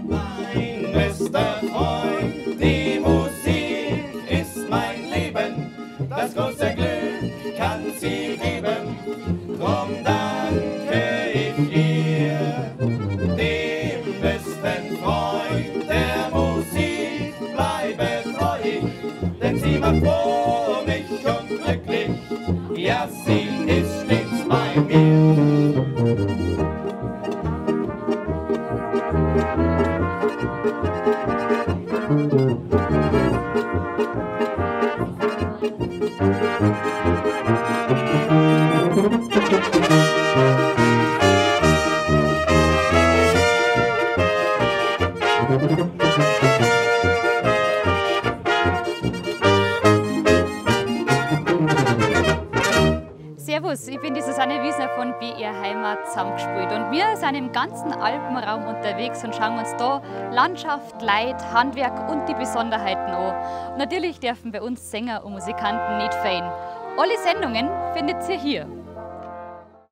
Mein bester Freund, die Musik ist mein Leben, das große Glück kann sie geben, drum danke ich ihr, dem besten Freund der Musik bleibe treu ich, denn sie macht froh mich und glücklich, ja sie ist stets bei mir. Servus, ich bin die Susanne Wiesner von BR Heimat zusammengespielt und wir sind im ganzen Alpenraum unterwegs und schauen uns da Landschaft, Leid, Handwerk und die Besonderheiten an. Und natürlich dürfen bei uns Sänger und Musikanten nicht fehlen. Alle Sendungen findet ihr hier.